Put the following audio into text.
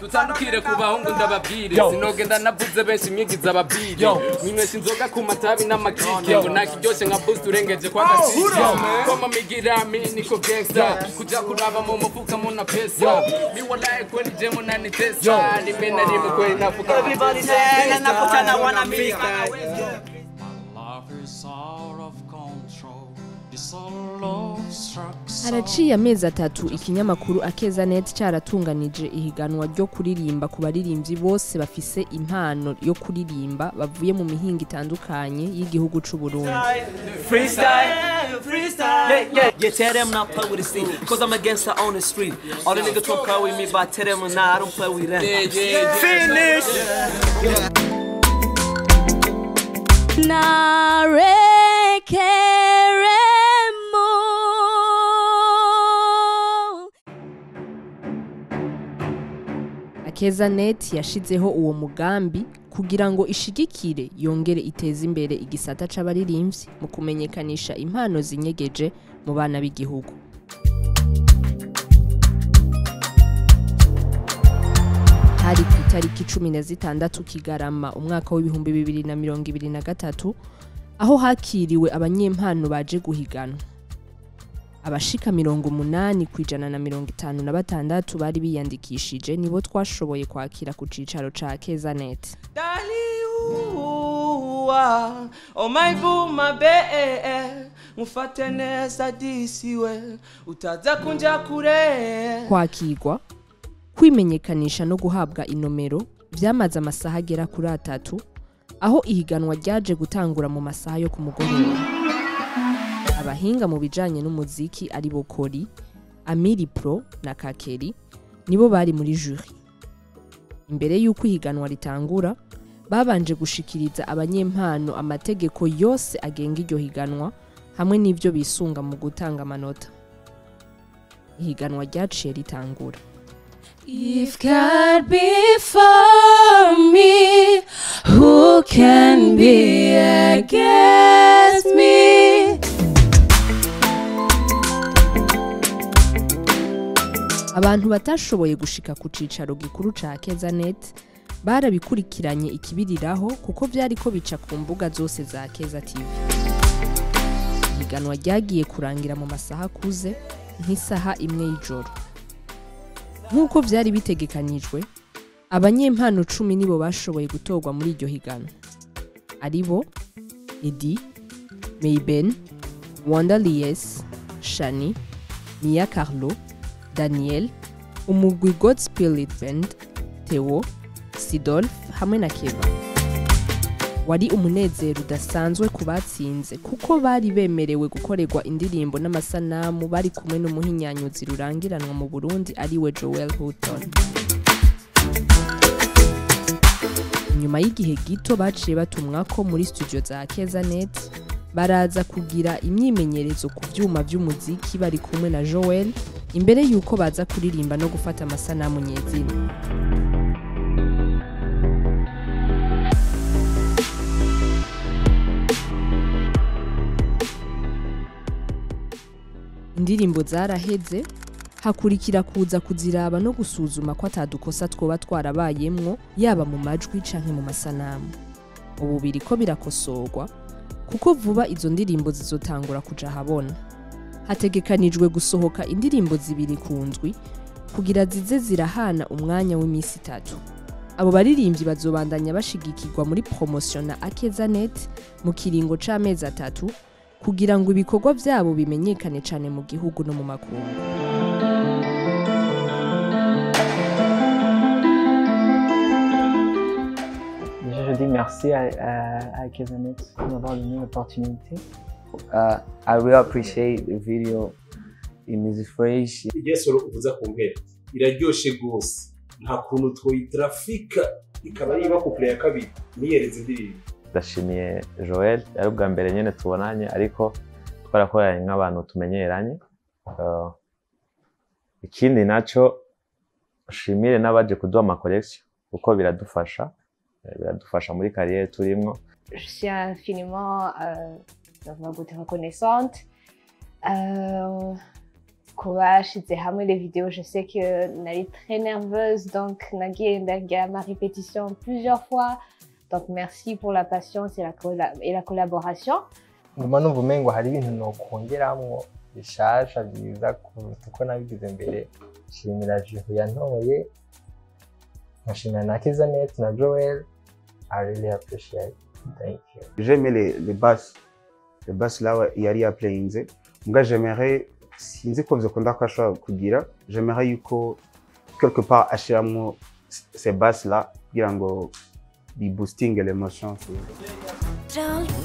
Tutandukire ku bahungu ndababwire, sinogenda navuze benshi mwigiza ababwire, mwinywesha inzoga ku matabi n'amakike, ngo ntakiryoshe nka boost urengeje kwa gasike. Koma migirami niko gangster, kuja kuraba mu mufuka muna pesa, mi walaye kweli je munanitesa, rimwe na rimwe kweli nafuka. Everybody say nakutana wana freestyle. Love is out of control. This all love struck so Haraciye amezi 3 ikinyamakuru Akezanet caratunganije ihiganwa ryo kuririmba ku baririmbyi bose bafise impano yo kuririmba bavuye mu mihinga itandukanye y'igihugu c'u Burundi. Freestyle, freestyle. Yeah, yeah, yeah. Tell them not play with the scene, 'cause I'm a gangster on the street. All the niggas don't play with me, but tell them nah, I don't play with them. Yeah, yeah, yeah. Finish. Narekeremo. Akezanet yashizeho uwo mugambi kugira ngo ishigikire yongere iteze imbere igisata c'abaririmbyi mu kumenyekanisha impano zinyegeje mu bana b'igihugu. Hari ku itariki 16 Kigarama umwaka w'2023, aho hakiriwe abanyempano baje guhiganwa. Abashika 80 ku 156 bari biyandikishije nibo twashoboye kwakira ku cicaro ca Akezanet. Daliua, oh my boo, my bae, mufate neza disiwe, utaza kunja kure. Kwakirwa, kwimenyekanisha no guhabwa inomero vyamaze amasaha agera kuri 3, aho ihiganwa ryaje gutangura mu masaha yo ku mugoroba. Abahinga mu bijanye n'umuziki ari bo Kori, Amiri Pro na Kakeri nibo bari muri jury. Imbere y'uko ihiganwa ritangura, babanje gushikiriza abanyempano amategeko yose agenga iryo higanwa hamwe n'ivyo bisunga mu gutanga amanota. Ihiganwa ryaciye ritangura. If God be for me, who can be against me? Abantu batashoboye gushika ku cicaro gikuru ca Akezanet barabikurikiranye ikibiriraho, kuko vyariko bica ku mbuga zose za Keza TV. Ihiganwa ryagiye kurangira mu masaha akuze nk'isaha 1 y'ijoro. Nk'uko vyari bitegekanijwe, abanyempano 10 nibo bashoboye gutorwa muri iryo higanwa. Aribo Edi, Mayben, Wanda Lies, Shani, Mia Carlo, Daniel, umugwi God Spirit Band, Theo, Sidolf hamwe na Keva. Wari umunezero udasanzwe ku batsinze, kuko bari bemerewe gukorerwa indirimbo n'amasanamu bari kumwe n'umuhinyanyuzi rurangiranwa mu Burundi ariwe Joel Houghton. Inyuma y'igihe gito baciye batumwa ko muri studio za Akezanet, baraza kugira imyimenyerezo ku vyuma vy'umuziki bari kumwe na Joel, imbere yuko baza kuririmba no gufata amasanamu nyezina. Indirimbo zaraheze, hakurikira kuza kuziraba no gusuzuma ko atadukosa twoba twarabayemwo, yaba mu majwi canke mu masanamu. Ubu biriko birakosorwa, kuko vuba izo ndirimbo zizotangura kuja ahabona. Hategekanijwe gusohoka indirimbo 2 ku ndwi kugira zize zirahana umwanya w'imisi 3. Abo baririmbyi bazobandanya bashigikirwa muri promotion na Akezanet mu kiringo c'amezi 3, kugira ngo ibikorwa vyabo bimenyekane cane mu gihugu no mu makungu. Déjà, je dis merci à Akezanet de m'avoir donné l'opportunité. I really appreciate the video. It is fresh. Irya solo uvuza ku mpera iraryoshe gose, nta kuntu twoyitrafika ikaba iba couplet ya kabiri niyereza indirimbo. Ndashimiye Joel, ari ubwa mbere nyene tubonanye, ariko twarakoranye nk'abantu tumenyeranye. Ikindi naco nshimire n'abaje kuduha ama collection, kuko biradufasha muri carrière turimwo. Je suis infiniment reconnaissante. Kubashize hamwe les vidéos, je sais que nari très nerveuse, donc nagiye ndagira ma répétition plusieurs fois. Donc merci pour la patience et la collaboration. Nguma numva umengo hari ibintu nokongeramwo bishasha byiza kuruta uko nabigize mbere. Nshimira jury yantoye, nkashimira na Kizanet na Joel. I really appreciate, thank you. J'aimais les basses. Les basses là yari yaplayinze. Mbwa j'aimerais, sinzi ko vyokunda ko ashobora kugira, j'aimerais yuko quelque part ashiramwo ces basses là kugira ngo bi boosting l'émotion. Don't